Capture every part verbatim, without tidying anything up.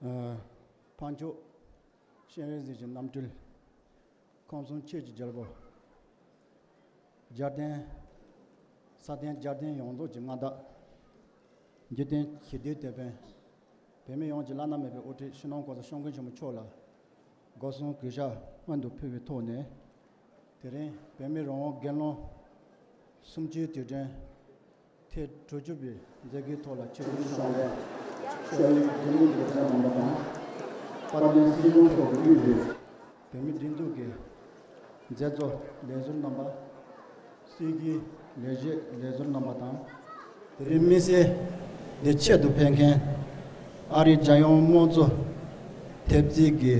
ཨ། ཕ་མཆོག་སྤྱན་རས་གཟིགས་ཀྱི་རྣམ་སྤྲུལ། ཁམས་གསུམ་ཆོས་ཀྱི་རྒྱལ་པོ། རྒྱལ་བསྟན། ས་སྟེང་རྒྱལ་བསྟན་ཡོངས་རྫོགས་ཀྱི་མངའ་བདག་འཇིག་རྟེན་ཞི་བདེའི་དེད་དཔོན། བོད་མི་ཡོངས་ཀྱི་བླ་ན་མེད་པའི་དབུ་ཁྲིད་སྤྱི་ནོར་༸གོང་ས་༸སྐྱབས་མགོན་ཆེན་པོ་མཆོག་ལ་སྒོ་གསུམ་གུས་ཕྱག་སྔོན་དུ་ཕུལ་བའི་ཐོག་ནས། དེ་རིང་བོད་མི་རང་དབང་སྒེར་ལངས་གསུམ་བཅུའི་དུས་དྲན་ཐེངས་དྲུག་ཅུ་པའི་མཛད་སྒོའི་ཐོག་ལ་ཆེད་དུ་ཞུགས་པའི་ཤེས་ཡོན་རྒྱུན་ལས་ལས་བྱེད་རྣམ་པ་དང་། དཔལ་ལྡན་སྲིད་སྐྱོང་མཆོག་གི་དབུས་སུ་བོད་མིའི་སྒྲིག་འཛུགས་ཀྱི་མཛད་གཙོ་ལས་ཟུར་རྣམ་པ། སྲིད་ཀྱི་ལས་བྱེད་ལས་ཟུར་རྣམ་པ་དང་། དེ་རིང་དམིགས་བསལ་འདིར་ཆེད་དུ་ཕེབས་མཁན་ཨ་རིའི་རྒྱལ་ཡོངས་དམངས་གཙོ་ཐེབས་རྩིས་ཀྱི་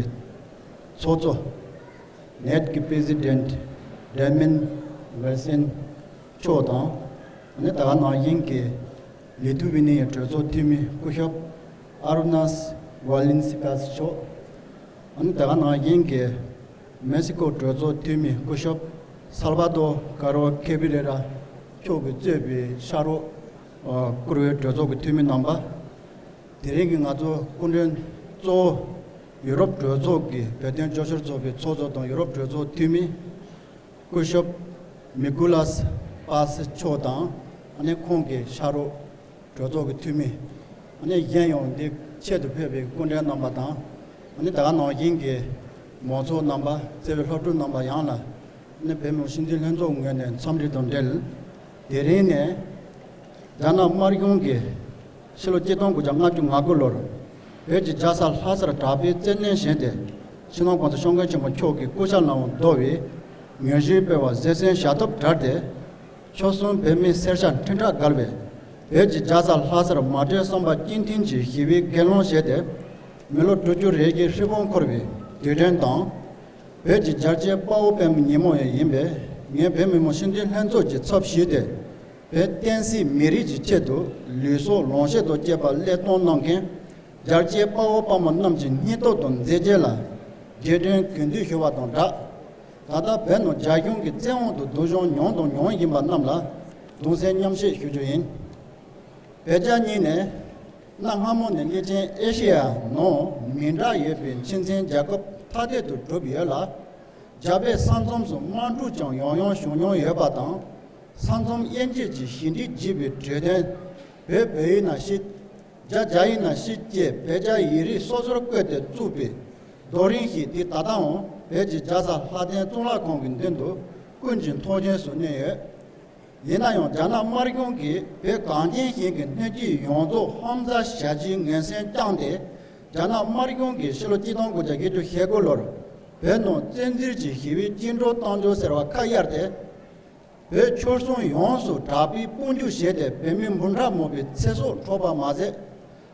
ཚོགས་གཙོ། ནེཊ་ཀྱི་པི་རེ་སི་ཌེན་ཊི་ཌེ་མིན་ཝིལ་སན་མཆོག་དང་། ཨ་ནི་ད་ག་ནང་བཞིན་གྱི་ལི་ཐུ་ཝེ་ནི་ཡའི་གྲོས་ཚོགས་འཐུས་མི་སྐུ་ཞབས་ཨ་རུ་ནཱས་ཝ་ལིན་སི་ཀཱས་མཆོག་ཨ་ནི་ད་ག་ནང་བཞིན་གྱི་མེག་སི་ཀོ་གྲོས་ཚོགས་འཐུས་མི་སྐུ་ཞབས་སལ་བ་དོ་ཀ་རོ་ཁེ་བི་རེ་ར་མཆོག་གིས་གཙོས་པའི་ཕྱག་རོགས་ཨ་བཀུར་འོས་གྲོས་ཚོགས་ཀྱི་འཐུས་མི་རྣམ་པ། དེ་རིང་གི་ང་ཚོ་སྐུ་མགྲོན་གཙོ་བོ་ཡུ་རོབ་གྲོས་ཚོགས་ཀྱི་བོད་དོན་རྒྱབ་སྐྱོར་ཚོགས་པའི་ཚོགས་གཙོ་དང་ཡུ་རོབ་གྲོས་ཚོགས་འཐུས་མི་སྐུ་ཞབས་མི་ཀུ་ལཱས་པཱ་སི་མཆོག་དང་། ཨ་ནི་ཁོང་གི་ཕྱག་རོགས་གྲོས་ཚོགས་ཀྱི་འཐུས་མི། ཨ་ནི་གཞན་ཡང་འདིར་ཆེད་དུ་ཕེབས་པའི་སྐུ་མགྲོན་རྣམ་པ་དང་། ཨ་ནི་ད་ག་ནང་བཞིན་གྱི་མང་ཚོགས་རྣམ་པ། བརྩེ་བའི་སློབ་ཕྲུག་རྣམ་པ་ཡོངས་ལ། ཨ་ནི་བོད་མི་སྤྱི་འཐུས་ལྷན་ཚོགས་ངོས་ནས་འཚམས་འདྲི་དང་འབྲེལ། དེ་རིང་ནས་རྒྱ་ནག་དམར་གཞུང་གིས་ཕྱི་ལོ་ཆིག་སྟོང་དགུ་བརྒྱ་ལྔ་བཅུ་ང་དགུ་ལོར་བོད་ཀྱི་རྒྱལ་ས་ལྷ་སར་དྲག་པོའི་བཙན་གནོན་བྱས་ཏེ། སྤྱི་ནོར་༸གོང་ས་༸སྐྱབས་མགོན་ཆེན་པོ་མཆོག་གི་སྐུ་ཕྱྭ་ལའང་བསྡོ་བའི་ངན་ཇུས་སྤེལ་བ་བཟོད་བསྲན་བྱ་ཐབས་བྲལ་ཏེ། ཆོལ་གསུམ་བོད་མིའི་སེར་སྐྱ་ཁྲི་ཕྲག་བརྒལ་བས་བོད་ཀྱི་རྒྱལ་ས་ལྷ་སར་མ་བསྒྲིགས་བསམ་པ་གཅིག་མཐུན་གྱིས་ཞི་བའི་སྒེར་ལངས་བྱས་ཏེ། མི་ལོ་དྲུག་ཅུ་རེ་བཞིའི་ཧྲིལ་པོ་འཁོར་བའི་དུས་དྲན་དང་། བོད་ཀྱི་རྒྱལ་གཅེས་དཔའ་བོ་དཔའ་མོའི་ཉིན་མོ་ཡང་ཡིན་པས། ངས་བོད་མི་མང་སྤྱི་འཐུས་ལྷན་ཚོགས་ཀྱི་ཚབ་ཞུས་ཏེ། བོད་བསྟན་སྲིད་མི་རིགས་ཀྱི་ཆེད་དུ་ལུས་སྲོག་ལོངས་སྤྱོད་དང་བཅས་པ་བློས་གཏོང་གནང་མཁན་རྒྱལ་གཅེས་དཔའ་བོ་དཔའ་མོ་རྣམས་ཀྱི་སྙིང་སྟོབས་དང་མཛད་རྗེས་ལ་རྗེས་དྲན་གུས་འདུད་ཞུ་བ་དང་སྦྲགས། ད་ལྟ་བོད་ནང་རྒྱ་གཞུང་གི་བཙན་དབང་དུ་སྡུག་སྦྱོང་མྱོང་དང་མྱོང་བཞིན་པ་རྣམས་ལ་གདུང་སེམས་མཉམ་བསྐྱེད་ཞུ་རྒྱུ་ཡིན། བོད་རྒྱ་གཉིས་ནས་གནའ་སྔ་མོ་ནས་སླེབས་ཅིང་ཨེ་ཤེ་ཡ་ནང་མི་འདྲ་ཡོད་པའི་ཕྱི་མཚན་རྒྱལ་ཁབ་ཐ་དད་དུ་གྲུབ་ཡོད་ལ། རྒྱ་བོད་ས་མཚམས་སུ་དམག་འཁྲུག་ཀྱང་ཡང་ཡང་བྱུང་མྱོང་ཡོད་པ་དང་། ས་མཚམས་དབྱེ་འབྱེད་ཀྱི་ཞི་འགྲིག་བགྱིས་པའི་གྲོས་དོན། བོད་བོད་ཡིན་ན་ཤི། རྒྱ་རྒྱ་ཡིན་ན་ཤི་ཅེས་བོད་རྒྱ་ཡིག་རིགས་སོ་སོར་བཀོད་དེ་བཙུགས་པའི་རྡོ་རིང་ཞིག་འདི་ད་ལྟའང་བོད་ཀྱི་རྒྱལ་ས་ལྷ་ལྡན་གཙུག་ལག་ཁང་གི་མདུན་དུ་ཀུན་གྱིས་མཐོང་ཆེན་སུ་གནས་ཡོད། ཡིན་ན་ཡང་རྒྱ་ནག་དམར་གཞུང་གིས་བོད་གངས་ཅན་ཞིང་གི་སྣོད་བཅུད་ཡོངས་རྫོགས་ཧམ་ཟ་བྱ་རྒྱུའི་ངན་སེམས་བཅངས་ཏེ། རྒྱ་ནག་དམར་གཞུང་གིས་ཕྱི་ལོ་ཆིག་སྟོང་དགུ་བརྒྱ་བཞི་བཅུ་ཞེ་དགུ་ལོར་བོད་ནང་བཙན་འཛུལ་གྱིས་ཞི་བའི་བཅིངས་འགྲོལ་བཏང་རྒྱུ་ཟེར་བ་ཁ་གཡར་ཏེ། བོད་ཆོལ་གསུམ་ཡོངས་སུ་དྲག་པོའི་དཔུང་འཇུག་བྱས་ཏེ་བོད་མི་འབུམ་ཕྲག་མང་པོའི་ཚེ་སྲོག་འཕྲོག་པ་མ་ཟད།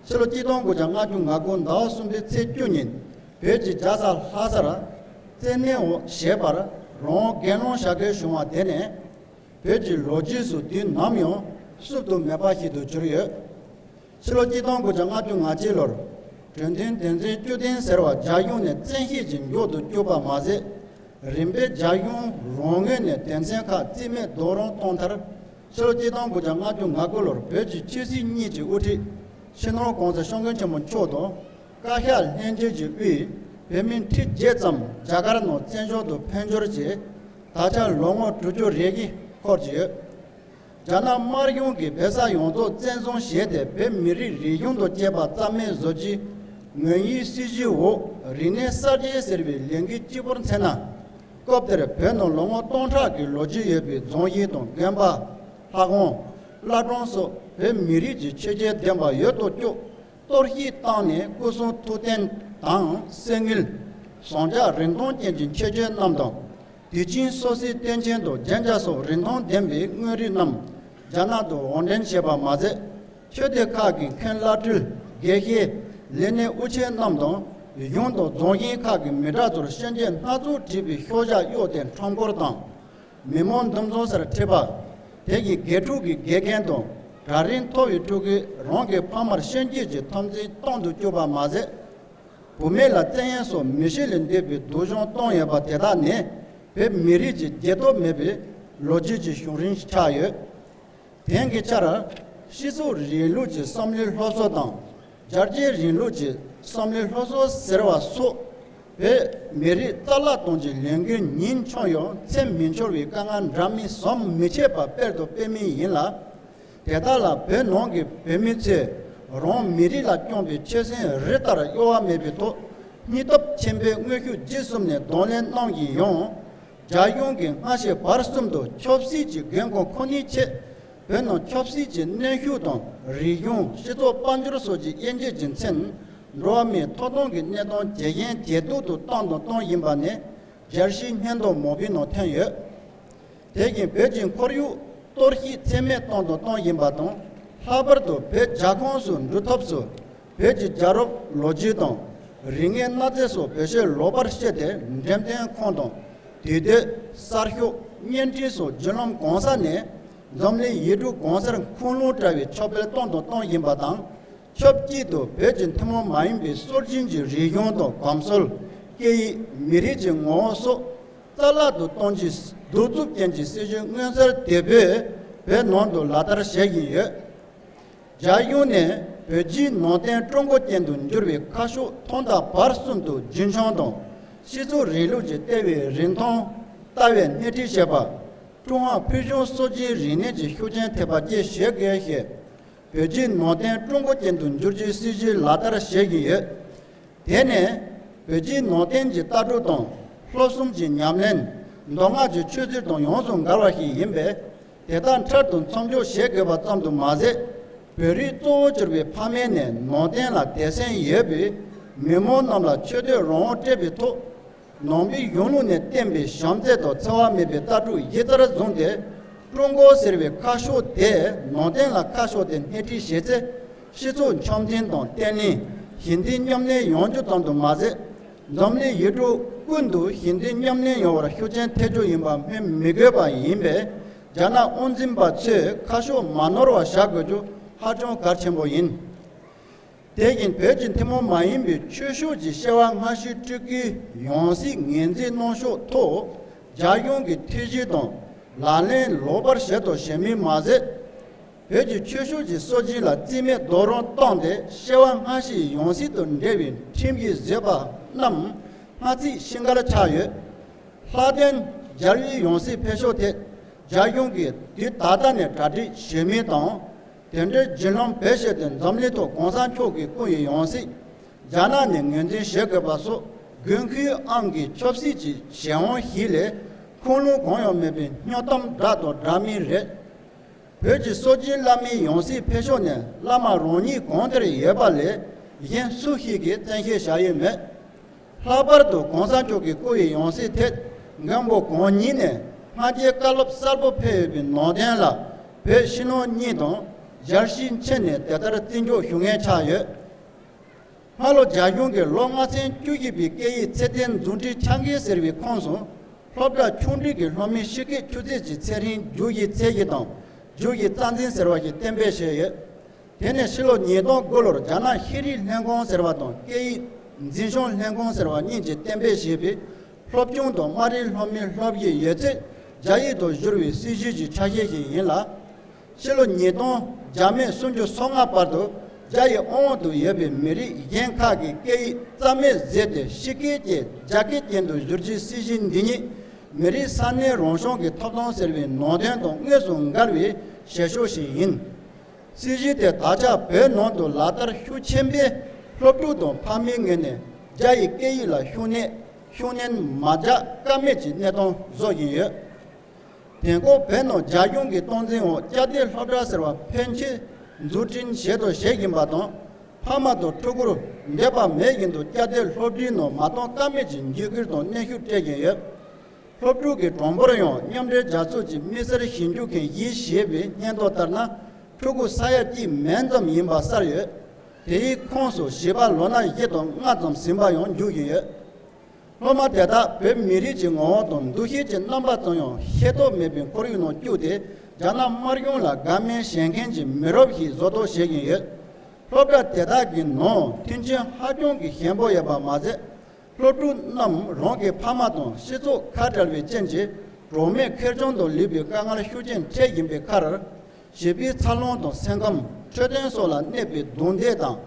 ཕྱི་ལོ་ཆིག་སྟོང་དགུ་བརྒྱ་ལྔ་བཅུ་ང་དགུ་ཟླ་བ་གསུམ་པའི་ཚེས་བཅུ་ཉིན་བོད་ཀྱི་རྒྱལ་ས་ལྷ་སར་བཙན་གནོན་འོག་བྱས་པར་རང་དབང་སྒེར་ལངས་བྱ་དགོས་བྱུང་བ་དེ་ནི། བོད་ཀྱི་ལོ་རྒྱུས་སུ་དུས་ནམ་ཡང་བསུབ་ཏུ་མེད་པ་ཞིག་ཏུ་གྱུར་ཡོད། ཕྱི་ལོ་ཆིག་སྟོང་དགུ་བརྒྱ་ལྔ་བཅུ་ང་གཅིག་ལོར་གྲོས་མཐུན་དོན་ཚན་བཅུ་བདུན་ཟེར་བ་རྒྱ་གཞུང་ནས་བཙན་ཤེད་ཀྱིས་འཇོག་ཏུ་བཅུག་པ་མ་ཟད། རིམ་པས་རྒྱ་གཞུང་རང་ངོས་ནས་དོན་ཚན་ཁག་རྩིས་མེད་རྡོག་རོལ་བཏང་མཐར། ཕྱི་ལོ་ཆིག་སྟོང་དགུ་བརྒྱ་ལྔ་བཅུ་ང་དགུ་ལོར་བོད་ཀྱི་ཆོས་སྲིད་གཉིས་ཀྱི་དབུ་ཁྲིད་སྤྱི་ནོར་༸གོང་ས་༸སྐྱབས་མགོན་ཆེན་པོ་མཆོག་དང་། བཀའ་ཤག་ལྷན་རྒྱས་ཀྱི་དབུས་བོད་མི་ཁྲི་བརྒྱད་ཙམ་རྒྱ་གར་ནང་བཙན་བྱོལ་དུ་འཕོ་འགྱུར་གྱིས་ད་ཆ་ལོ་ངོ་དྲུག་ཅུ་རེ་བཞི་འཁོར་གྱི་ཡོད། རྒྱ་ནག་དམར་གཞུང་གིས་བོད་ས་ཡོངས་རྫོགས་བཙན་བཟུང་བྱས་ཏེ། བོད་མི་རིགས་རིག་གཞུང་དང་བཅས་པ་རྩ་མེད་བཟོ་རྒྱུའི་ངན་ཡུལ་སྲིད་བྱུས་འོག་རིག་གནས་གསར་བརྗེ་ཟེར་བའི་ལས་འགུལ་གཅིག་པུར་མཚོན་ན། སྐབས་དེར་བོད་ནང་ལོ་ངོ་སྟོང་ཕྲག་གི་ལོ་རྒྱུས་ཡོད་པའི་རྫོང་གཞིས་དང་དགོན་པ། ལྷ་ཁང་། བླ་བྲང་སོགས་བོད་མི་རིགས་ཀྱི་ཆོས་བརྒྱུད་ལྡན་པ་ཡོད་དོ་ཅོག་གཏོར་བཤིག་བཏང་ནས། སྐུ་གསུང་ཐུགས་རྟེན་དང་། གསེར་དངུལ། ཟངས་ལྕགས་རིན་ཐང་ཅན་གྱི་མཆོད་བརྗོད་རྣམས་དང་། དུས་ཆེན་སོ་སོའི་སྟོན་ཆེན་དང་རྒྱན་ཆ་སོགས་རིན་ཐང་ལྡན་པའི་དངོས་རིགས་རྣམས་རྒྱ་ནག་ཏུ་དབོར་འདྲེན་བྱས་པ་མ་ཟད། ཆོས་སྡེ་ཁག་གི་མཁན་བླ་སྤྲུལ། དགེ་བཤེས། ལས་སྣེ་དབུ་ཆེ་རྣམས་དང་། གཞུང་དང་རྫོང་གཞིས་ཁག་གི་མི་དྲག་ཚོར་ཤན་འབྱེད་སྣ་ཚོགས་བྲིས་པའི་ཤོག་བྱང་གཡོགས་ཏེ་ཁྲོམ་སྐོར་དང་། མི་མང་འདུ་འཛོམས་སར་ཁྲིད་པ། དེ་ཡི་དགེ་ཕྲུག་གི་དགེ་རྒན་དང་གྲལ་རིམ་མཐོ་བའི་ཕྲུ་གུས་རང་གི་ཕ་མར་ཤན་འབྱེད་ཀྱི་འཐབ་འཛིང་གཏོང་དུ་བཅུག་པ་མ་ཟད། བུད་མེད་ལ་བཙན་གཡེམ་སོགས་མི་ཆོས་ལས་འདས་པའི་སྡུག་སྦྱོང་བཏང་ཡོད་པ་དེ་དག་ནི་བོད་མི་རིགས་ཀྱི་བརྗེད་ཐབས་མེད་པའི་ལོ་རྒྱུས་ཀྱི་བྱུང་རིམ་ཆགས་ཡོད། དེང་གི་ཆར་སྤྱི་ཚོགས་རིང་ལུགས་ཀྱི་བསམ་བློའི་སློབ་གསོ་དང་ རྒྱལ་གཅེས་རིང་ལུགས་ཀྱི་བསམ་བློའི་སློབ་གསོ་ཟེར་བ་སོགས་བོད་མི་རིགས་རྩ་བརླག་གཏོང་རྒྱུའི་ལས་འགུལ་ཉིན་བྱུང་ཡང་ཚེ་མི་འཆོར་བའི་དཀའ་ངལ་འདྲ་མིན་བཟོ་མི་བྱེད་པ་དཔེར་དུ་དཔེ་མེད་ཡིན་ལ། དེ་དག་ལ་བོད་ནང་གི་བོད་མི་ཚོས་རང་མི་རིགས་ལ་བསྐྱོན་པའི་ཆོད་སེམས་རི་ལྟར་གཡོ་བ་མེད་པའི་ཐོག་སྙིང་སྟོབས་ཆེན་པོས་དངོས་ཤུགས་བརྒྱུད་གསུམ་ནས་གདོང་ལེན་གནང་བཞིན་ཡང་། རྒྱ་གཞུང་གིས་སྔ་ཕྱི་བར་གསུམ་དུ་ཆབ་སྲིད་ཀྱི་འགན་ཁུར་ཁུར་ནས་ཆེད། བོད་ནང་ཆབ་སྲིད་ཀྱི་གནོན་ཤུགས་དང་རིག་གཞུང་སྤྱི་ཚོགས་དཔལ་འབྱོར་སོགས་ཀྱི་དབྱེ་འབྱེད་ཀྱི་མཚོན། འགྲོ་བ་མིའི་ཐོབ་ཐང་གི་གནས་སྟངས་ཇེ་ཞན་ཇེ་སྡུག་ཏུ་བཏང་དང་གཏོང་བཞིན་པ་ནི་རྒྱལ་སྤྱིའི་སྙན་ཐོ་མང་པོའི་ནང་ཐོན་ཡོད། དེ་བཞིན་བོད་ཀྱི་ཁོར་ཡུག་གཏོར་བཤིག་ཚད་མེད་གཏོང་དང་གཏོང་བཞིན་པ་དང་། ལྷག་པར་དུ་བོད་རྒྱལ་ཁོངས་སུ་འགྲོ་ཐབས་སུ་བོད་ཀྱི་རྒྱལ་རབས་ལོ་རྒྱུས་དང་རིག་གནས་གནའ་རྫས་སོགས་བེད་སྤྱོད་ལོག་པར་སྤྱད་དེ་འགྲེམས་སྟོན་ཁང་དང་དུས་དེབ་གསར་ཤོག་བརྙན་འཕྲིན་སོགས་བརྒྱུད་ལམ་གང་ས་ནས་འཛམ་གླིང་ཡུལ་གྲུ་གང་སར་ཁུངས་ལུང་བཀྲ་བའི་ཁྱབ་སྤེལ་གཏོང་དང་གཏོང་བཞིན་པ་དང་། ཆབས་ཅིག་ཏུ་བོད་ཀྱི་ཐུན་མོང་མ་ཡིན་པའི་སྲོལ་རྒྱུན་གྱི་རིག་གཞུང་དང་གོམས་སྲོལ། སྐད་ཡིག་མི་རིགས་ཀྱི་ངོ་བོ་སོགས་རྩ་བརླག་ཏུ་གཏོང་རྒྱུའི་གདུག་རྩུབ་ཅན་གྱི་སྲིད་བྱུས་མངོན་གསལ་དོད་པོས་བོད་ནང་དུ་ལག་བསྟར་བྱེད་བཞིན་ཡོད། རྒྱ་གཞུང་ནས་བོད་བརྒྱུད་ནང་བསྟན་ཀྲུང་གོ་ཅན་དུ་འགྱུར་བའི་ཁ་ཕྱོགས་ཐོག་མཐའ་བར་གསུམ་དུ་རྒྱུན་འཁྱོངས་དང་། སྤྱི་ཚོགས་རིང་ལུགས་ཀྱི་ལྟེ་བའི་རིན་ཐང་ལྟ་བས་སྣེ་ཁྲིད་བྱེད་པ། ཀྲུང་ཧྭ་ཕུལ་བྱུང་སྲོལ་རྒྱུན་རིག་གནས་ཀྱི་ཤུགས་རྐྱེན་ཐེབས་པ་བཅས་བྱེད་དགོས་ཞེས། བོད་བརྒྱུད་ནང་བསྟན་ཀྲུང་གོ་ཅན་དུ་འགྱུར་རྒྱུའི་སྲིད་བྱུས་ལག་བསྟར་བྱེད་བཞིན་ཡོད། དེ་ནི་བོད་བརྒྱུད་ནང་བསྟན་གྱི་ལྟ་གྲུབ་དང་སློབ་གསུམ་གྱི་ཉམས་ལེན། མདོ་སྔགས་ཀྱི་ཆོས་ཚུལ་དང་ཡོངས་སུ་འགལ་བ་ཞིག་ཡིན་པས། དེ་དག་འཕྲལ་དུ་མཚམས་འཇོག་བྱེད་དགོས་པ་ཙམ་དུ་མ་ཟད། བོད་རིགས་གཙོ་བོར་གྱུར་པའི་ཕ་མེས་ནས་ནང་བསྟན་ལ་དད་སེམས་ཡོད་པའི་མི་མང་རྣམས་ལ་ཆོས་དད་རང་དབང་སྤྲད་པའི་ཐོག་ནང་པའི་གཞུང་ལུགས་ནས་བསྟན་པའི་བྱམས་བརྩེ་དང་འཚེ་བ་མེད་པའི་ལྟ་གྲུབ་གཞི་རྩར་བཟུང་སྟེ། ཀྲུང་གོ་ཟེར་བའི་ཁ་ཕྱོགས་དེ་ནང་བསྟན་ལ་ཁ་ཕྱོགས་ཏེ་སྣེ་ཁྲིད་བྱེད་ཚེ། སྤྱི་ཚོགས་འཆམ་མཐུན་དང་བརྟན་ལྷིང་། ཞི་བདེ་མཉམ་གནས་ཡོང་རྒྱུ་ཙམ་དུ་མ་ཟད། འཛམ་གླིང་ཡུལ་གྲུ་ཀུན་ཏུ་ཞི་བདེ་མཉམ་གནས་ཡོང་བར་ཤུགས་རྐྱེན་ཐེབས་རྒྱུ་ཡིན་པ་སྨོས་མི་དགོས་པ་ཡིན་པས། རྒྱ་ནག་དབང་འཛིན་པ་ཚོས་ཁ་ཕྱོགས་མ་ནོར་བར་བཞག་དགོས་རྒྱུ་ཧ་ཅང་གལ་ཆེན་པོ་ཡིན། དེ་བཞིན་བོད་ཀྱི་ཐུན་མོང་མ་ཡིན་པའི་ཆོས་ཕྱོགས་ཀྱི་བྱ་བ་སྔ་ཕྱི་སྤྲུལ་སྐུའི་ཡང་སྲིད་ངོས་འཛིན་གནང་ཕྱོགས་ཐོག་རྒྱ་གཞུང་གིས་ཐེ་བྱུས་དང་ལག་ལེན་ལོག་པར་བྱས་ཐོག་བྱེད་མིན་མ་ཟད། བོད་ཀྱི་ཆོས་ཕྱོགས་ཀྱི་སྲོལ་རྒྱུན་ལ་རྩིས་མེད་རྡོག་རོལ་བཏང་སྟེ་བྱ་བ་སྔ་ཕྱིའི་ཡང་སྲིད་དུ་འབྲེལ་བའི་ཁྲིམས་ཀྱིས་བཟོས་པ་རྣམས་སྔ་ཚིག་ཤིང་མཁར་ཆགས་ཡོད། ལྷག་དོན་རྒྱལ་བའི་ཡང་སྲིད་ཕེབས་ཕྱོགས་ཐད་རྒྱ་གཞུང་གིས་དུས་ད་ལྟ་ནས་གྲ་སྒྲིག་བྱེད་མིན་དང་། དེ་འདྲའི་བརྒྱུད་ལམ་བེད་སྤྱད་དེ་འཛམ་གླིང་ཐོག་གོང་ས་མཆོག་གིས་བསྐོ་བའི་ཡང་སྲིད་རྒྱ་ནག་ནས་ངོས་འཛིན་བྱེད་དགོས་པ་སོགས་དགོས་མཁོའི་དབང་གིས་ཆབ་སྲིད་ཀྱི་གཞན་དབང་ཞིག་ལས་ཁུངས་ལུང་གང་ཡང་མེད་པའི་སྨྱོ་གཏམ་འདྲ་དང་འདྲ་མིན་རེད། བོད་ཀྱི་སྲོལ་རྒྱུན་བླ་མའི་ཡང་སྲིད་ཕེབས་ཕྱོགས་ནས་བླ་མ་རང་ཉིད་གང་དེར་ཡོད་པ་ལས་གཞན་སུ་ཞིག་གིས་བཙན་ཤེད་བྱ་ཡི་མེད། ལྷག་པར་དུ་གོང་ས་མཆོག་གིས་བསྐོ་བའི་ཡང་སྲིད་ཐད་མགོན་པོ་གང་ཉིད་ནས་སྔ་རྗེས་བཀའ་སློབ་གསར་པ་ཕེབས་ཡོད་པའི་ནང་དོན་ལ་བོད་ཕྱི་ནང་གཉིས་དང་རྒྱལ་སྤྱིའི་ཕྱི་ནས་དེ་ལྟར་བརྩི་འཇོག་ཞུ་མཁན་ཆགས་ཡོད། སྔ་ལོ་རྒྱ་གཞུང་གིས་ལོ་ལྔ་ཚན་བཅུ་བཞི་པའི་སྐད་ཡིག་ཚད་ལྡན་རྫུ་འཕྲུལ་འཆར་འགོད་ཟེར་བའི་ཁོངས་སུ་སློབ་གྲྭ་ཆུང་འབྲིང་གི་སློབ་མའི་ཕྱི་སྐད་ཆུ་ཚད་ཀྱི་ཚད་རིམ་རྒྱུགས་གཞི་ཚད་གཞི་དང་རྒྱུགས་གཞི་རྩ་འཛིན་ཟེར་བ་ཞིག་གཏན་འབེབས་བྱས་ཡོད། དེ་ནས་ཕྱི་ལོ་ཉིས་སྟོང་དགུ་ལོར་རྒྱ་ནག་ཤེས་རིག་ལྷན་ཁང་ཟེར་བ་དང་སྐད་ཡིག་འཛིན་སྐྱོང་ལྷན་ཁང་ཟེར་བ་གཉིས་ཀྱིས་གཏན་འབེབས་བྱས་པའི་སློབ་ཆུང་དང་དམའ་རིམ་སློབ་མའི་སློབ་གཞི་ཡོད་ཚད་རྒྱ་ཡིག་ཏུ་བསྒྱུར་བའི་སྲིད་བྱུས་ཀྱི་ཆ་ཤས་ཤིག་ཡིན་ལ། ཕྱི་ལོ་ཉིས་སྟོང་རྒྱ་མེད་སུམ་ཅུ་སོ་ལྔ་བར་དུ་རྒྱ་ཡི་དབང་འོག་ཏུ་ཡོད་པའི་མི་རིགས་གཞན་ཁག་གི་སྐད་ཡིག་རྩ་མེད་བཟོས་ཏེ་ཕྱི་སྐད་ཀྱི་རྒྱ་སྐད་ཅན་དུ་བསྒྱུར་རྒྱུའི་སྲིད་བྱུས་འདི་ཉིད་མི་རིགས་ས་གནས་རང་སྐྱོང་གི་ཐོབ་ཐང་ཟེར་བའི་ནང་དོན་དང་དངོས་སུ་འགལ་བའི་བྱེད་ཕྱོགས་ཤིག་ཡིན། སྲིད་བྱུས་དེ་ད་ཆ་བོད་ནང་དུ་ལག་བསྟར་ཤུགས་ཆེན་པོས་སློབ་ཕྲུག་དང་ཕ་མའི་ངོས་ནས་རྒྱ་ཡི་སྐད་ཡིག་ལ་ཤུགས་སྣོན་ཤུགས་སྣོན་མ་རྒྱག་ཀ་མེད་ཀྱི་གནས་སྟངས་བཟོ་བཞིན་ཡོད། དེང་སྐབས་བོད་ནང་རྒྱ་གཞུང་གི་སྟངས་འཛིན་འོག་བཅའ་སྡོད་སློབ་གྲྭ་ཟེར་བ་ཕན་ཆད་འཛུགས་སྐྲུན་བྱེད་དང་བྱེད་བཞིན་པ་དང་། ཕ་མ་དང་ཕྲུ་གུར་འདོད་པ་མེད་བཞིན་དུ་བཅའ་སྡོད་སློབ་གྲྭའི་ནང་མ་གཏོགས་ཀ་མེད་ཀྱི་འཇིགས་སྐུལ་དང་གནོན་ཤུགས་སྤྲད་བཞིན་ཡོད། སློབ་ཕྲུག་གི་གྲངས་འབོར་ཡང་མཉམ་འབྲེལ་རྒྱལ་ཚོགས་ཀྱི་མི་སེར་ཞིབ་འཇུག་མཁན་ཞིག་ཞེས་པའི་སྙན་ཐོ་ལྟར་ན། ཕྲུ་གུ་ས་ཡ་གཅིག་མན་ཙམ་ཡིན་པ་གསལ་ཡོད། དེའི་ཁོངས་སུ་བྱིས་པ་ལོ་ན་བཞི་དང་ལྔ་ཙམ་ཟིན་པ་ཡང་འཇུག་བཞིན་ཡོད། སློབ་མ་དེ་དག་བོད་མི་རིགས་ཀྱི་ངོ་བོ་དང་འདུ་ཤེས་ཀྱི་རྣམ་པ་ཙམ་ཡང་ཤེས་རྟོགས་མེད་པའི་ཁོར་ཡུག་ནང་བཅུག་སྟེ་རྒྱ་ནག་དམར་གཞུང་ལ་དགའ་མོས་བྱེད་མཁན་གྱི་མི་རབས་ཤིག་བཟོ་ཐབས་བྱེད་བཞིན་ཡོད། སློབ་གྲྭ་དེ་དག་གི་ནང་མཐུན་རྐྱེན་ཧ་ཅང་གི་ཞན་པོ་ཡོད་པ་མ་ཟད། སློབ་ཕྲུག་རྣམས་རང་གི་ཕ་མ་དང་སྤྱི་ཚོགས་ཁ་བྲལ་བའི་རྐྱེན་གྱིས་གྲོགས་མེད་ཁེར་རྐྱང་དུ་ལུས་པའི་དཀའ་ངལ་ཤུགས་ཆེན་འཕྲད་བཞིན་པའི་ཁར། བྱིས་པའི་འཚར་ལོངས་དང་སེམས་ཁམས་འཕྲོད་བསྟེན་སོགས་ལ་གནོད་པའི་རྡུང་རྡེག་དང་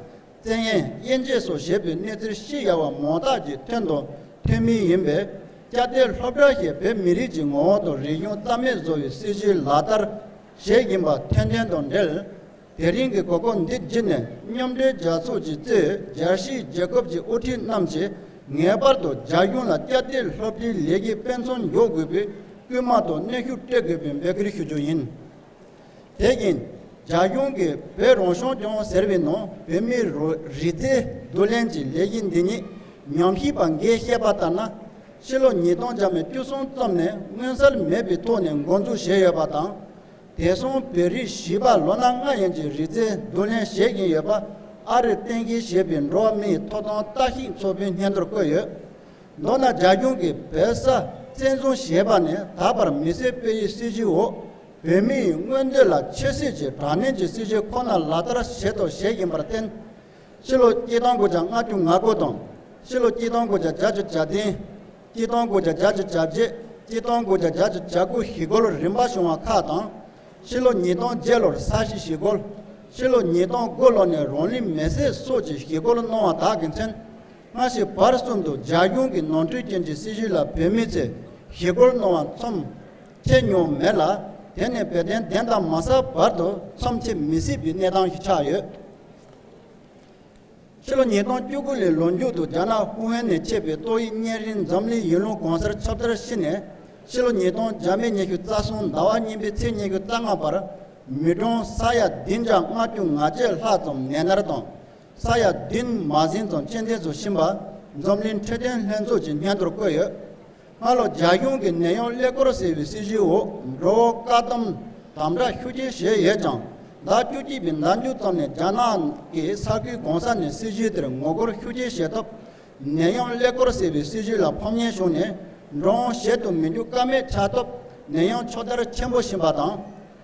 བཙན་གཡེམ། དབྱེ་འབྱེད་སོགས་བྱས་པའི་གནས་ཚུལ་ཤེས་ཡོད་པ་མང་དག་ཅིག་ཐོན་དང་ཐོན་མུས་ཡིན་པས། སྐྱ་སྟོད་སློབ་གྲྭ་ཞེས་བོད་མི་རིགས་ཀྱི་ངོ་བོ་དང་རིག་གཞུང་རྩ་མེད་བཟོ་བའི་སྲིད་བྱུས་ལག་བསྟར་བྱེད་བཞིན་པ་ཐོན་དོན་དང་འབྲེལ། དེ་རིང་གི་གོ་སྐབས་འདི་བརྒྱུད་ནས་མཉམ་འབྲེལ་རྒྱལ་ཚོགས་ཀྱིས་གཙོས་རྒྱལ་སྤྱིའི་རྒྱལ་ཁབ་ཀྱི་དབུ་ཁྲིད་རྣམས་ཀྱིས་ངེས་པར་དུ་རྒྱ་གཞུང་ལ་སྐྱ་སྟོད་སློབ་གྲྭའི་ལས་ཀའི་དཔེ་མཚོན་འཇོག་དགོས་པའི་སྐུལ་མ་དང་གནོན་ཤུགས་སྤྲད་དགོས་པའི་འབོད་སྐུལ་ཞུ་རྒྱུ་ཡིན། དེ་བཞིན། རྒྱ་གཞུང་གིས་བོད་རང་སྐྱོང་ལྗོངས་ཟེར་བའི་ནང་བོད་མིའི་རོ་རིག་རྩལ་བསྡུ་ལེན་གྱི་ལས་གཞི་འདི་ཉིད་ཉམས་ཞིབ་པ་འགས་བཤད་པ་ལྟར་ན། ཕྱི་ལོ་ཉིས་སྟོང་བརྒྱ་མེད་བཅུ་གསུམ་ཙམ་ནས་མངོན་གསལ་མེད་པའི་ཐོག་ནས་འགོ་འཛུགས་བྱས་ཡོད་པ་དང་། དེང་སང་བོད་རིགས་བྱིས་པ་ལོ་ན་ལྔ་ཡན་གྱི་རིག་རྩལ་བསྡུ་ལེན་བྱེད་བཞིན་ཡོད་པ་ཨ་རིར་རྟེན་གཞི་བྱས་པའི་འགྲོ་བ་མིའི་ཐོབ་ཐང་ལྟ་ཞིབ་ཚོགས་པའི་སྙན་ཐོར་བཀོད་ཡོད། མདོར་ན་རྒྱ་གཞུང་གིས་བོད་ས་བཙན་བཟུང་བྱས་པ་ནས་ད་བར་མི་སེར་སྤེལ་ཡུལ་སྲིད་བྱུས་འོག་བོད་མིའི་མངོན་འདོད་ལ་ཆབ་སྲིད་ཀྱི་དྲག་གནོན་གྱི་སྲིད་བྱུས་ཁོ་ན་ལག་བསྟར་བྱས་དང་བྱེད་བཞིན་པར་བརྟེན། ཕྱི་ལོ་གཅིག་སྟོང་དགུ་བརྒྱ་ལྔ་བཅུ་ང་དགུ་དང་། ཕྱི་ལོ་གཅིག་སྟོང་དགུ་བརྒྱ་བརྒྱད་ཅུ་གྱ་བདུན། གཅིག་སྟོང་དགུ་བརྒྱ་བརྒྱད་ཅུ་གྱ་བརྒྱད། གཅིག་སྟོང་དགུ་བརྒྱ་བརྒྱད་ཅུ་གྱ་དགུ་ཞི་རྒོལ་རིམ་པ་བྱུང་བ་ཁག་དང་། ཕྱི་ལོ་ཉིས་སྟོང་བརྒྱད་ལོར་ས་བྱི་ཞི་རྒོལ། ཕྱི་ལོ་ཉིས་སྟོང་དགུ་ལོ་ནས་རང་ལུས་མེར་སྲེག་སོགས་ཀྱི་ཞི་རྒོལ་གནང་བ་དག་གི་མཚོན། སྔ་ཕྱི་བར་གསུམ་དུ་རྒྱ་གཞུང་གི་ནོར་འཁྲུལ་ཅན་གྱི་སྲིད་བྱུས་ལ་བོད་མི་ཚོས་ཞི་རྒོལ་གནང་བ་མཚམས་ཆད་མྱོང་མེད་ལ། དེ་ནི་བོད་དོན་བདེན་དང་མ་བསལ་བར་དུ་མཚམས་ཆད་མི་སྲིད་པའི་གནས་སྟངས་ཤིག་ཆགས་ཡོད། ཕྱི་ལོ་ཉིས་སྟོང་བཅུ་དགུ་ལོའི་ལོ་མཇུག་ཏུ་རྒྱ་ནག་ཧུའུ་ཧན་ནས་མཆེད་པའི་ཏོག་དབྱིབས་གཉན་རིམས་འཛམ་གླིང་ཡུལ་ལུང་གང་སར་ཁྱབ་གདལ་ཕྱིན་ནས། ཕྱི་ལོ་ཉིས་སྟོང་བརྒྱ་མེད་ཉི་ཤུ་རྩ་གསུམ་ཟླ་བ་གཉིས་པའི་ཚེས་ཉི་ཤུ་རྩ་ལྔ་བར་མི་གྲངས་ས་ཡ་བདུན་བརྒྱ་ལྔ་བཅུ་ང་བརྒྱད་ལྷག་ཙམ་ནད་མནར་དང་། ས་ཡ་བདུན་མ་ཟིན་ཙམ་རྐྱེན་འདས་སུ་ཕྱིན་པ་འཛམ་གླིང་འཕྲོད་བསྟེན་ལྷན་ཚོགས་ཀྱི་སྙན་ཐོར་བཀོད་ཡོད། སྔ་ལོ་རྒྱ་གཞུང་གིས་ནད་ཡམས་ཀླད་ཀོར་ཟེར་བའི་སྲིད་བྱུས་འོག་འགྲོ་བ་བཀག་སྡོམ་དམ་དྲག་ཤུགས་ཆེ་བྱས་ཡོད་ཀྱང་། ཟླ་བཅུ་གཅིག་པའི་ཟླ་མཇུག་ཙམ་ནས་རྒྱ་ནག་གི་ས་ཁུལ་གང་ས་ནས་སྲིད་བྱུས་དེར་ངོ་རྒོལ་ཤུགས་ཆེ་བྱས་སྟབས། ནད་ཡམས་ཀླད་ཀོར་ཟེར་བའི་སྲིད་བྱུས་ལ་ཕམ་ཉེས་བྱུང་ནས་འགྲོ་འོང་བྱེད་དུ་མི་འཇུག་ཀ་མེད་ཆགས་སྟབས་ནད་ཡམས་ཕྱོགས་བསྡུར་ཆེན་པོ་ཕྱིན་པ་དང་།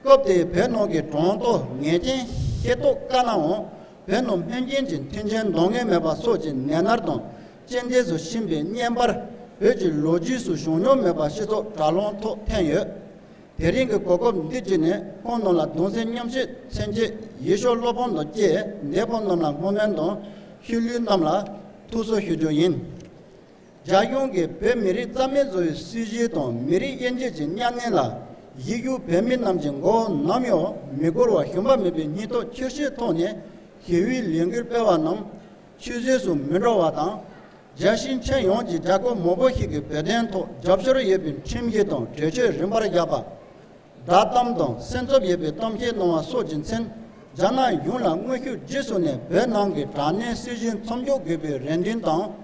སྐབས་དེའི་བོད་ནང་གི་གྲངས་ཐོ་ངེས་ཅན་ཤེས་རྟོགས་དཀའ་ནའང་། བོད་ནང་སྨན་རྐྱེན་གྱི་མཐུན་རྐྱེན་འདང་ངེས་མེད་པ་སོགས་ཀྱི་ནད་མནར་དང་རྐྱེན་འདས་སུ་ཕྱིན་པའི་བརྙན་པར་བོད་ཀྱི་ལོ་རྒྱུས་སུ་བྱུང་མྱོང་མེད་པ་སྤྱི་ཚོགས་དྲ་ལམ་ཐོག་ཐོན་ཡོད། དེ་རིང་གི་གོ་སྐབས་འདི་བརྒྱུད་ནས་ཁོང་རྣམས་ལ་གདུང་སེམས་མཉམ་སྐྱེད་མཚོན་ཆེད་ཡིད་སྐྱོ་བློ་ཕམ་དང་བཅས་འདས་པོ་རྣམས་ལ་བསྔོ་སྨོན་དང་ཤི་ལུས་རྣམས་ལ་ཐུགས་གསོ་ཞུ་རྒྱུ་ཡིན། རྒྱ་གཞུང་གིས་བོད་མི་རིགས་རྩ་མེད་བཟོ་བའི་སྲིད་བྱུས་དང་མི་རིགས་དབྱེ་འབྱེད་ཀྱི་གཉའ་གནོན་ལ་གཞིས་བཞུགས་བོད་མི་རྣམས་ཀྱི་མགོ་བོ་ནམ་ཡང་མི་འཁོར་བར་ཞུམ་པ་མེད་པའི་སྙིང་སྟོབས་ཆེ་བསྐྱེད་ཐོག་ནས་ཞི་བའི་ལས་འགུལ་སྤེལ་བ་རྣམས་ཆུད་ཟོས་སུ་མི་འགྲོ་བ་དང་། རྒྱལ་སྤྱིའི་ཁྱོན་ཡོངས་ཀྱི་རྒྱལ་ཁབ་མང་པོ་ཞིག་གིས་བོད་དོན་ཐོག་རྒྱབ་སྐྱོར་ཡོད་པའི་ཁྲིམས་ཡིག་དང་གྲོས་ཆོད་རིམ་པར་བཞག་པ། བསྒྲགས་གཏམ་དང་སེམས་འཚབ་ཡོད་པའི་གཏམ་བཤད་གནང་བ་སོགས་ཀྱི་མཚོན། རྒྱ་ནག་གཞུང་ལ་དངོས་ཤུགས་རྗེས་སུ་ནས་བོད་ནང་གི་དྲག་གནོན་སྲིད་བྱུས་མཚམས་འཇོག་དགོས་པའི་རེ་འདུན་དང་།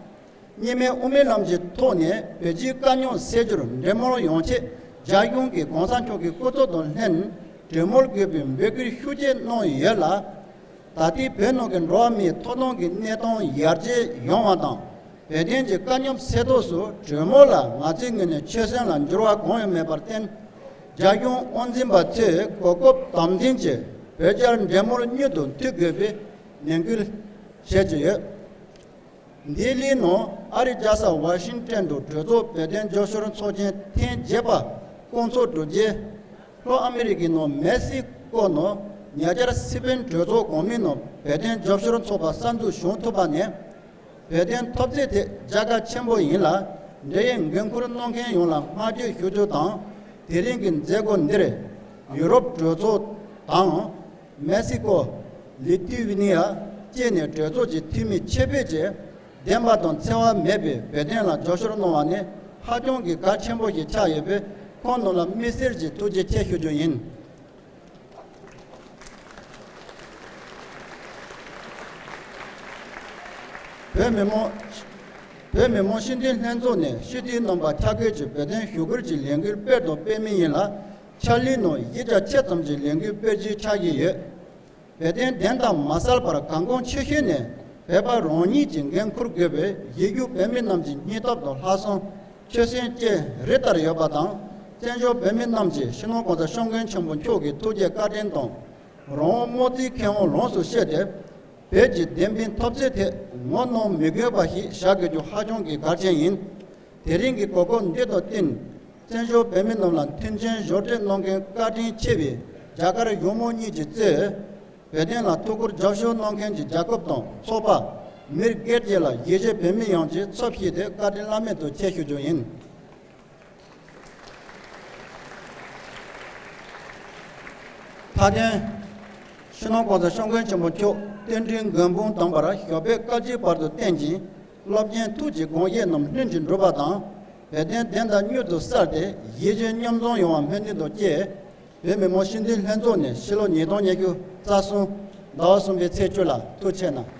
གཉིས་སྨན་དབུ་མའི་ལམ་གྱི་ཐོག་ནས་བོད་རྒྱའི་དཀའ་རྙོག་སེལ་རྒྱུར་འབྲེལ་མོལ་ཡོང་ཆེད་རྒྱ་གཞུང་གིས་གོང་ས་མཆོག་གི་སྐུ་ཚབ་དང་ལྷན་གྲོས་མོལ་དགོས་པའི་འབོད་སྐུལ་ཤུགས་ཆེ་གནང་ཡོད་ལ། ད་ལྟའི་བོད་ནང་གི་འགྲོ་བ་མིའི་ཐོབ་ཐང་གི་གནས་སྟངས་ཡར་རྒྱས་ཡོང་བ་དང་། བོད་དོན་གྱི་དཀའ་རྙོག་སེལ་ཐབས་སུ་གྲོས་མོལ་ལ་ང་ཚོའི་ངོས་ནས་ཆོད་སེམས་ལ་འགྱུར་བ་གང་ཡང་མེད་པར་བརྟེན། རྒྱ་གཞུང་དབང་འཛིན་པ་ཚོས་གོ་སྐབས་དམ་འཛིན་གྱིས་བོད་རྒྱར་འབྲེལ་མོལ་མྱུར་དུ་མཐུད་དགོས་པའི་ནན་སྐུལ་བྱེད་ཀྱི་ཡོད། ལྡི་ལིའི་ནང་ཨ་རིའི་རྒྱལ་ས་ཝ་ཤིང་ཏན་དུ་གྲོས་ཚོགས་བོད་དོན་རྒྱབ་སྐྱོར་ཚོགས་ཆེན་ཐེངས་བརྒྱད་པ་སྐོང་ཚོགས་གྲུབ་རྗེས། ལྷོ་ཨ་མི་རི་ཀའི་ནང་མེག་སི་ཀོ་ནང་ཉེ་ཆར་སི་པན་གྲོས་ཚོགས་གོང་མའི་ནང་བོད་དོན་རྒྱབ་སྐྱོར་ཚོགས་པ་གསར་འཛུགས་བྱུང་ཐུབ་པ་ནི། བོད་དོན་འཐབ་རྩོད་དེ་རྒྱལ་ཁ་ཆེན་པོ་ཡིན་ལ། འབྲེལ་ཡོད་འགན་འཁུར་གནང་མཁན་ཡོངས་ལ་བསྔགས་བརྗོད་ཞུ་རྒྱུ་དང་། དེ་རིང་གི་མཛད་སྒོ་འདིར་ཡུ་རོབ་གྲོས་ཚོགས་དང་། མེག་སི་ཀོ། ལི་ཐུ་ཝེ་ནི་ཡ་བཅས་ནས་གྲོས་ཚོགས་ཀྱི་འཐུས་མི་ཆེད་ཕེབས་ཀྱིས་བདེན་པ་དང་འཚེ་བ་མེད་པའི་བོད་དོན་ལ་རྒྱབ་སྐྱོར་གནང་བ་ནི་ཧ་ཅང་གི་གལ་ཆེན་པོ་ཞིག་ཆགས་ཡོད་པས། ཁོང་རྣམས་ལ་དམིགས་བསལ་གྱི་ཐུགས་རྗེ་ཆེ་ཞུ་རྒྱུ་ཡིན། བོད་མི་མང་། བོད་མི་མང་སྤྱི་འཐུས་ལྷན་ཚོགས་ནས་སྤྱི་འཐུས་རྣམ་པ་ཁྱབ་བསྒྲགས་ཀྱི་བོད་དོན་ཞུ་སྐུལ་གྱི་ལས་འགུལ་སྤེལ་དང་སྤེལ་མུས་ཡིན་ལ། ཕྱག་ལས་ནང་གཞི་རྒྱ་ཆེ་ཙམ་གྱི་ལས་འགུལ་སྤེལ་རྒྱུའི་འཆར་གཞི་ཡོད། བོད་དོན་བདེན་དང་མ་བསལ་བར་གལ་འགངས་ཆེ་ཤོས་ནི་བོད་པ་རང་ཉིད་ཀྱིས་འགན་འཁུར་དགོས་པའི་གཞིས་བཞུགས་བོད་མི་རྣམས་ཀྱི་སྙིང་སྟོབས་དང་ལྷག་བསམ་ཆོད་སེམས་བཅས་རི་ལྟར་ཡོད་པ་དང་། བཙན་བྱོལ་བོད་མི་རྣམས་ཀྱིས་སྤྱི་ནོར་གོང་ས་སྐྱབས་མགོན་ཆེན་པོ་མཆོག་གི་ཐུགས་རྗེ་བཀའ་དྲིན་དང་། རང་དབང་དམངས་གཙོའི་ཁེ་དབང་ལོངས་སུ་སྤྱད་དེ། བོད་ཀྱི་བདེན་པའི་འཐབ་རྩོད་ཐད་ངོ་གནོང་མི་དགོས་པ་ཞིག་བྱ་དགོས་རྒྱུ་ཧ་ཅང་གི་གལ་ཆེན་ཡིན། དེ་རིང་གི་གོ་སྐབས་འདི་དང་བསྟུན། བཙན་བྱོལ་བོད་མི་རྣམས་ལ་མཐུན་རྐྱེན་སྦྱོར་སྤྲོད་གནང་མཁན་བཀའ་དྲིན་ཆེ་བའི་རྒྱ་གར་གཞུང་མང་གཉིས་ཀྱིས་གཙོས། བོད་དོན་ལ་ཐུགས་ཁུར་རྒྱབ་སྐྱོར་གནང་མཁན་གྱི་རྒྱལ་ཁབ་དང་ཚོགས་པ། མི་སྒེར་བཅས་ལ་གཞིས་བྱེས་བོད་མི་ཡོངས་ཀྱི་ཚབ་ཞུས་ཏེ་བཀའ་དྲིན་བླ་མེད་དུ་ཆེ་ཞུ་རྒྱུ་ཡིན། མཐའ་དོན། སྤྱི་ནོར་༸གོང་ས་༸སྐྱབས་མགོན་ཆེན་པོ་མཆོག་བསྟན་འགྲོའི་མགོན་དཔུང་དམ་པར་ཞབས་པད་བསྐལ་བརྒྱའི་བར་དུ་བརྟན་ཅིང་། རླབས་ཆེན་ཐུགས་ཀྱི་དགོངས་བཞེད་རྣམས་ལྷུན་གྱིས་འགྲུབ་པ་དང་། བོད་དོན་བདེན་མཐའ་མྱུར་དུ་གསལ་ཏེ་གཞིས་བྱེས་མཉམ་འཛོམས་ཡོང་བ་སྨོན་འདུན་དང་བཅས། བོད་མི་མང་སྤྱི་འཐུས་ལྷན་ཚོགས་ནས་ཕྱི་ལོ་ཉིས་སྟོང་ཉི་ཤུ་རྩ་གསུམ་ཟླ་བ་གསུམ་པའི་ཚེས་བཅུ་ལ་ཐུགས་ཆེ་གནང་།